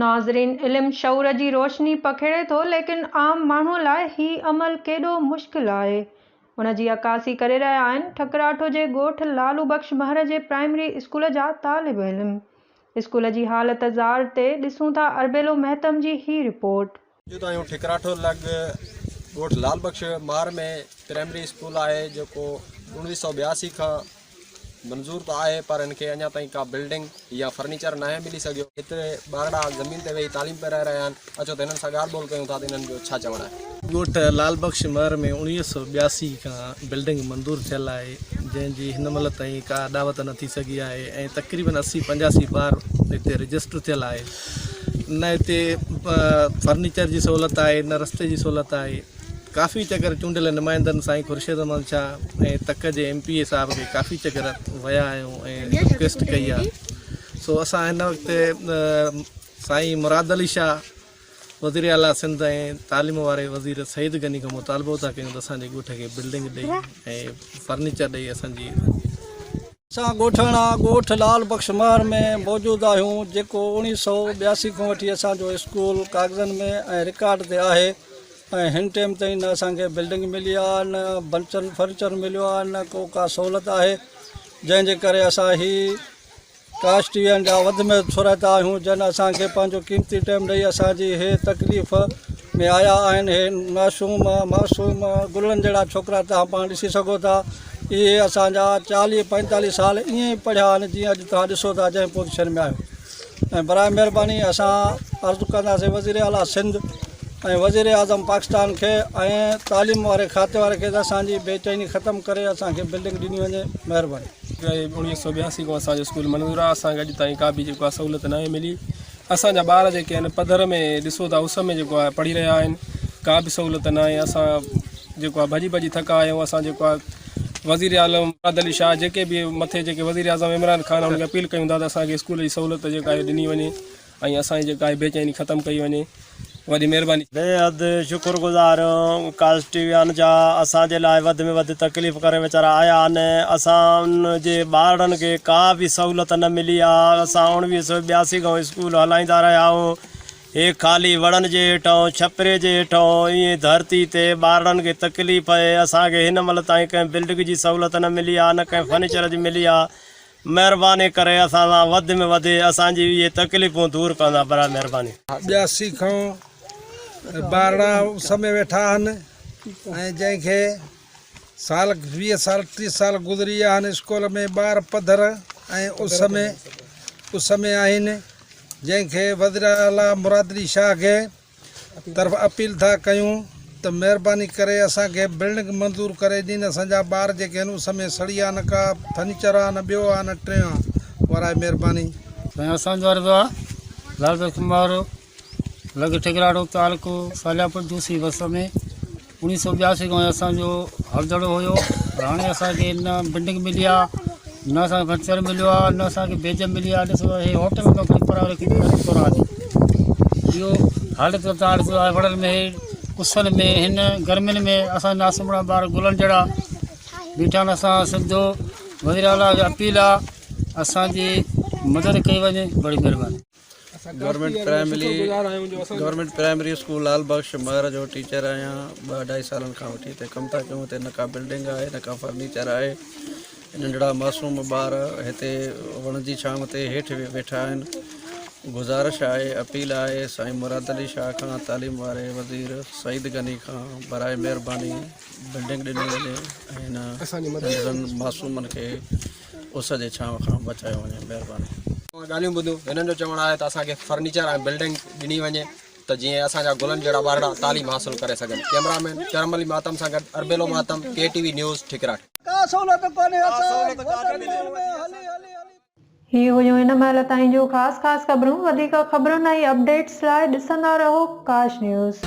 ناظرين علم شعور جي روشني پکيڙي ٿو ليڪن عام ماڻهو لاء هي عمل ڪيڏو مشڪل آهي ان جي عڪاسي ڪري رهيا آهن ٺڪراٺو جي ڳوٺ لالو بخش مهر جي پرائمري اسڪول جا طالب علم اسڪول جي حالت زار تي ڏسون ٿا اربيلو مهتم جي هي رپورٽ. موجود آهيون ٺڪراٺو لڳ ڳوٺ لال بخش مهر ۾ پرائمري اسڪول آهي جيڪو 1982 کان منظور ته آهي پر هن کي اڃا تائين ڪا بلڊنگ يا فرنيچر ناهي ملي سگهيو. هتي ٻارڙا زمين تي ويهي تعليم پرائي رهيا آهن. اچو ته هنن سان ڳالهه ٻولهه ڪيون ٿا ته انهن جو ڇا چوڻ آهي. ڳوٺ لال بخش مهر ۾ 1982 کان بلڊنگ منظور ٿيل آهي جنهن جي هن مهل تائين ڪا اڏاوت نه ٿي سگهي آهي ۽ تقريبن 80 85 ٻار هتي رجسٽر ٿيل آهي نه هتي فرنيچر جي سهولت آهي نه رستي جي سهولت آهي. ڪافي چڪر چونڊيل نمائندن سائين خورشيد احمد شاهه ۽ تڪ جي ايم پي اي صاحب کي ڪافي چڪر ويا آهيون ۽ رڪويسٽ ڪئي آهي سو اسان هن وقت سائين مراد علي شاهه وزير اعليٰ سنڌ ۽ تعليم واري وزير سعيد غني کان مطالبو ٿا ڪيون ته اسان جي ڳوٺ کي بلڊنگ ڏئي ۽ فرنيچر ڏئي اسان جي اسان ڳوٺاڻا ڳوٺ لال بخش مهر ۾ موجود آهيون جيڪو اوڻيهه سئو 82 کان وٺي اسان جو اسڪول ڪاغذن ۾ ۽ رڪارڊ تي آهي ۽ هن ٽيم تائين نه اسان کي بلڊنگ ملي آهي نه بنچن فرنيچر مليو آهي نه ڪو ڪا سهولت آهي جنهن جي ڪري اسان هي ڪاش ٽي وي جا وڌ ۾ ٿورائتا آهيون جن اسان کي پنهنجو قيمتي ٽيم ڏئي اسان جي هي تڪليف ۾ آيا آهن هي معصوم معصوم گلڙن جهڙا ڇوڪرا توهان پاڻ ڏسي سگهو ٿا اهي اسان جا 40 45 سال ائين ئي پڙهيا آهن جيئن اڄ توهان ڏسو ٿا جنهن پوزيشن ۾ آهيو ۽ برائي مهرباني اسان عرض ڪنداسين وزير اعليٰ سنڌ ۽ وزير اعظم پاڪستان کي ۽ تعليم واري کاتي واري کي ته اسان جي بيچيني ختم ڪري اسان کي بلڊنگ ڏني وڃي مهرباني. 1982 کان اسان جو اسڪول منظور آهي اسان کي اڄ تائين ڪا به جيڪو آهي سهولت ناهي ملي اسان جا ٻار جيڪي آهن پڌر ۾ ڏسو ٿا اس ۾ جيڪو آهي پڙهي رهيا آهن ڪا به سهولت ناهي اسان جيڪو آهي ڀڄي ڀڄي ٿڪا آهيون اسان جيڪو آهي وزير اعظم مراد علي شاهه جيڪي به مٿي جيڪي وزير اعظم عمران خان ان کي اپيل ڪيون ٿا ته اسان کي اسڪول جي سهولت جيڪا آهي ڏني وڃي ۽ اسان جي جيڪا آهي بيچيني ختم ڪئي وڃي وڏي مهرباني. بيحد شڪر گذار آهيون ڪاسٽيويان جا اسان جي لاء وڌ ۾ وڌ تڪليف ڪري ويچارا آيا آهن اسان جي ٻارڙن کي ڪا به سهولت نه ملي آهي اسان 1982 کان اسڪول هلائيندا رهيا آهيون هي خالي وڻن جي هيٺئون ڇپري جي هيٺئون ائين ڌرتي تي ٻارڙن کي تڪليف آهي اسان کي هن مهل تائين ڪنهن بلڊنگ جي سهولت نه ملي آهي نه ڪنهن فرنيچر جي ملي آهي مهرباني ڪري اسان سان وڌ ۾ وڌ اسان جي اهي تڪليفون دور ڪندا براء مهرباني. 82 کان ٻارڙا اس ۾ ويٺا آهن ۽ جنهن کي سال 20 سال 30 سال گذري ويا آهن اسڪول ۾ ٻار پڌر ۽ اس ۾ اس ۾ آهن جنهن کي وزيراعليٰ مراد علي شاهه کي طرف اپيل ٿا ڪيون ته مهرباني ڪري اسان کي بلڊنگ منظور ڪري ڏين اسان جا ٻار جيڪي آهن اس ۾ سڙي آ نه ڪا فرنيچر آ نه ٻيو آ نه ٽيون آ ورائي مهرباني. سائين اسان جو عرض آ لال بخش مارو لڳ ٺڪراڙو تعلقو سالياپور دوسي وس ۾ 1982 کان اسان جو هلندڙ هيو پر هاڻي اسان کي نه بلڊنگ ملي آ نه اسان کي فرنيچر مليو آ نه اسان کي بيج ملي آ ڏسو هي هوٽل ۾ نوڪري پرائي قرآن اهو حالت تان ڏسو آهي وڙن ۾ اسن ۾ هن گرمين ۾ اسان ناسمڙا ٻار گلن جهڙا بيٺا آهن اسان سنڌو وزير اعليٰ کي اپيل آ اسان جي مدد ڪئي وڃي بڙي مهرباني. Government primary government primary school Lal Bakhsh Mahar جو ٽيچر آهيان ٻه اڍائي سالن کان وٺي هتي ڪم ٿا ڪيون هتي نه ڪا بلڊنگ آهي نه ڪا فرنيچر آهي ننڍڙا معصوم ٻار هتي وڻ جي ڇانو تي هيٺ ويٺا آهن گذارش آهي اپيل آهي سائين مراد علي شاهه کان تعليم واري وزير سعيد غني کان برائي مهرباني بلڊنگ ڏني وڃي ۽ هن ننڍڙن معصومن کي اس جي ڇانو کان بچايو وڃي مهرباني. ڳالهيون ٻڌون هنن جو چوڻ آهي ته اسان کي فرنيچر ۽ بلڊنگ ڏني وڃي ته جيئن اسان جا گلن جهڙا ٻارڙا تعليم حاصل ڪري سگهن ڪئميرا مين ڪرم علي ماتم سان گڏ اربيلو ماتم ڪي ٽي وي نيوز ٺڪراٺ. ڪا سهولت ڪونهي اسان وڏن ماڻهن ۾ هلي هلي هلي. هي هيون هن مهل تائين جون خاص خاص خبرون وڌيڪ خبرن ۽ اپڊيٽس لاء ڏسندا رهو ڪاش نيوز.